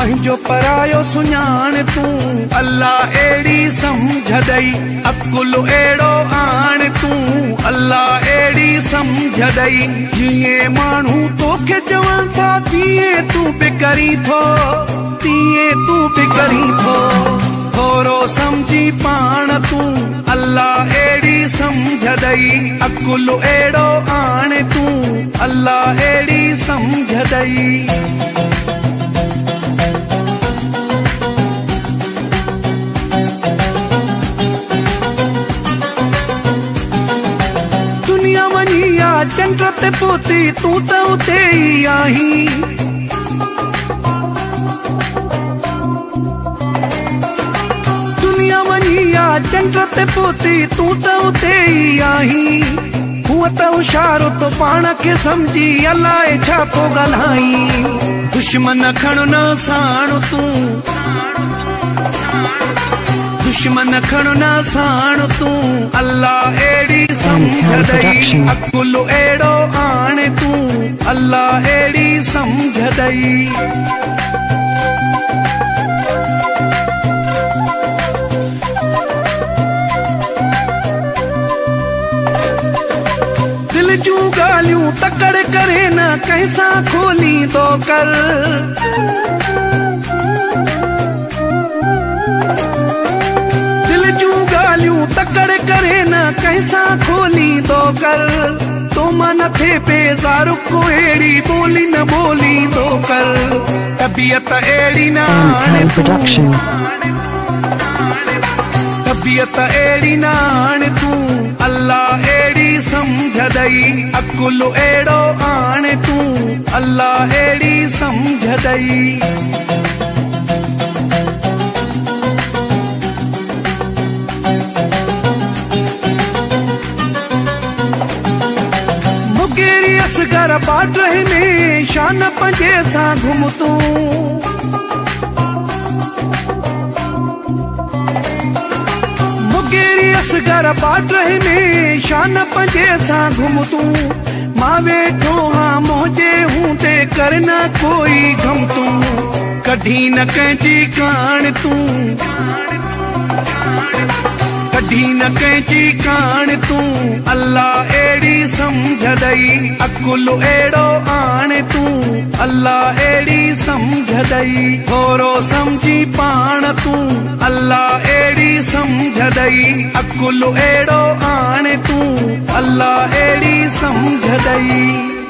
पंहिंजो परायो सुञाण तूं। अल्लाह अहिड़ी सम्झ ॾई, अकुल अहिड़ो आण तूं। अल्लाह अहिड़ी सम्झ ॾई, जीअं माण्हू तोखे चवनि था तीअं तूं बि करीं थो, तीअं तूं बि करीं थो। थोरो सम्झी पाण तूं, अल्लाह अहिड़ी सम्झ ॾई, अकुल अहिड़ो आण तूं। अल्लाह अहिड़ी सम्झ ॾई। दुनिया वञी आ चंड ते पहुती, तूं त उते ई आहीं। दुनिया वञी आ चंड ते पहुती, तूं त उते ई आहीं। हूअं त होशियारो तो पाण खे सम्झी, अलाए छा थो ॻाल्हाईं। दुश्मन खण न साण तूं, दुश्मन खण न साण तूं। अल्लाह अहिड़ी सम्झ ॾई, अकुल अहिड़ो आण तूं। अल्लाह अहिड़ी सम्झ ॾई। दिल जूं ॻाल्हियूं तकड़ करे न कंहिंसां खोलींदो कर। दिल जूं ॻाल्हियूं तकड़ करे न कंहिंसां खोलींदो कर। तो मां न थिए बेज़ार को अहिड़ी ॿोली न ॿोलींदो कर। तबीयत अहिड़ी न आणे तूं, तबीयत अहिड़ी न आणे तूं। अल्लाह अहिड़ी सम्झ ॾई, अकुल अहिड़ो आणे तूं। अल्लाह अहिड़ी सम्झ ॾई। मुगेरी असगर बादह में शान पंजे सां घुम तूं। मुगेरी असगर बादह में शान पंजे सां घुम तूं। मां वेठो हां मुंहिंजे हूंदे कर न कोई गम तूं। कढी न कंहिंजी कान तूं, कढी न कंहिंजी कान तूं। अल्लाह अहिड़ी सम्झ ॾई, अकुल अहिड़ो आण तूं। अल्लाह अहिड़ी सम्झ ॾई, थोरो सम्झी पाण तूं। अल्लाह अहिड़ी सम्झ ॾई, अकुल अहिड़ो आण तूं। अल्लाह अहिड़ी सम्झ ॾई।